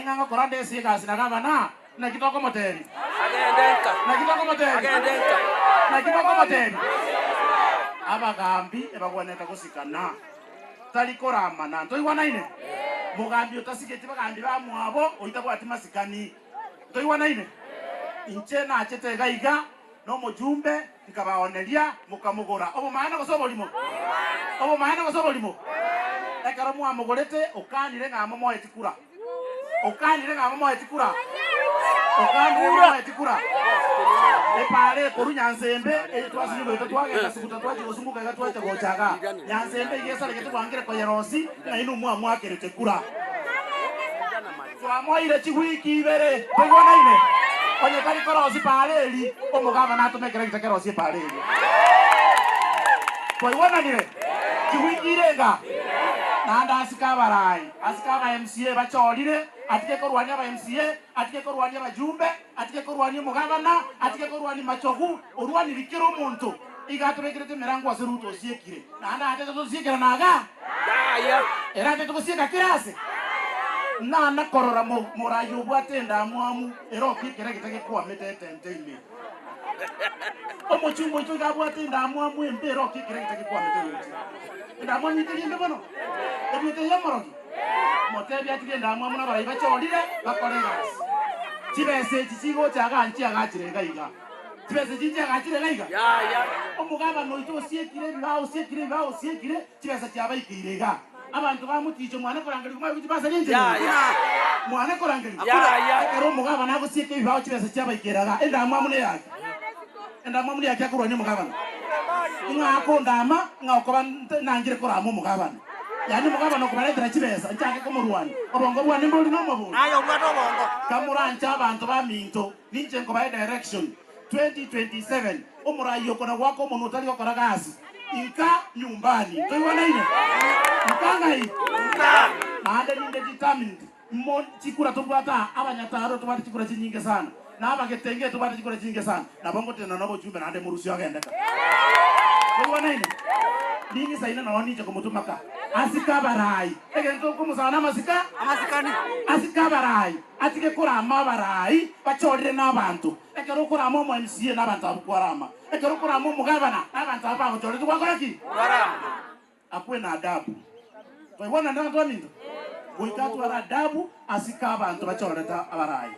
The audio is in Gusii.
Ng'a ngokora nde ase egasi na gavana, naki tokomotebia? Agende nka. Naki tokomotebia? Agende nka. Naki tokomotebia? Abagambi ebagwenerete gosikana, tari koramana. Ntoigwanaine? Mogambi otasigeti bagambi bamwabo, oyio tabwati masikani. Ntoigwanaine? Inche nachete iga iga nomojumbe, nkabaoneria, mokamogora. Obomaene gose oborimo? Obomaene gose oborimo? Ekero mwamogorete, okanire ng'a momoeti kura. Okanire ng'a momoeti kura. Okanire momoeti kura. Epaara ekorwa Nyansembe, eye twasinywa goeta twagenda Suguta twachia gosunguka iga twacha gocha igaa. Nyansembe iga esaregete bwangire koyerosi, ng'a inwe mwamwakerete kura. Twamoeire chiwiki ibere, toigwanaine? Onye tari korosia epaara eri, omogabana atome ekeregita kerosie epaara eria. Twaigwananire? Chiwiki irenga? Naende asike abarai, asike aba MCA bachorire, atige korwania aba MCA, atige korwania abajumbe, atige korwania omogabana, atige korwania machogu, orwaniri kera omonto. Iga atobekerete emerango ase Ruto osiekire, naende atete tosiekera naga. Ere atete gosieka kera ase. Nana korora morai obwate endamwamu ere okia ekeregita gekwamete etente ime. Omochumba oito iga abwate endamwamu embe ere okia ekeregita gekwamete roche. Endamwamu iteri embe mono? Ebiete ey'omorogi? Motebie atige endamwamu nabarai bachorire bakore egasi. Chibesa echi chigocha igaa nchiagachire iga iga. Chibesa echi nchiagachire iga iga. Omogabana oito osiekire ebibao osiekire ebibao osiekire chibesa chiabaikeire iga. Abanto bamoticha mwane korangerigwa mwaigwa chibasari enchera eye? Mwane korangerigwa? Ekero omogabana agosieka ebibao chibesa chiabaikeire iga, endamwamu neyake? Endamwamu neyake akorwania omogabana? Ng'a akondama ng'a okoba nangire korama omogabana. Yaani omogabana okobaretera chibesa nchake komorwania. Obongo bwane mbori nomobori? Kamoranche abanto baminto. Ninche nkobae direction 2027 omorai oko na goaka omonwa otari gokora gasi inka nyumbani toigwanaine inka ng'ai naende ninde determined mo chikura tobwate aa abanyataro tobwate chikura chinyinge sana na abagetenge tobwate chikura chinyinge sana nabo ngotenena na obochumbe naende morusie ogende ka toigwanaine ning'isaine noo ninche komotuma ka asike abarai egento nkomosaba namasika asike abarai Atige korama abarai bachorire nabanto. Ekero okorama omo MCA nabanto abwo kwarama. Ekero okorama omogabana nabanto abwo bagochorete gwakora ki? Akwe na adabu. Twaigwanana nabanto baminto? Goika atware adabu asike abanto bachorete abarai.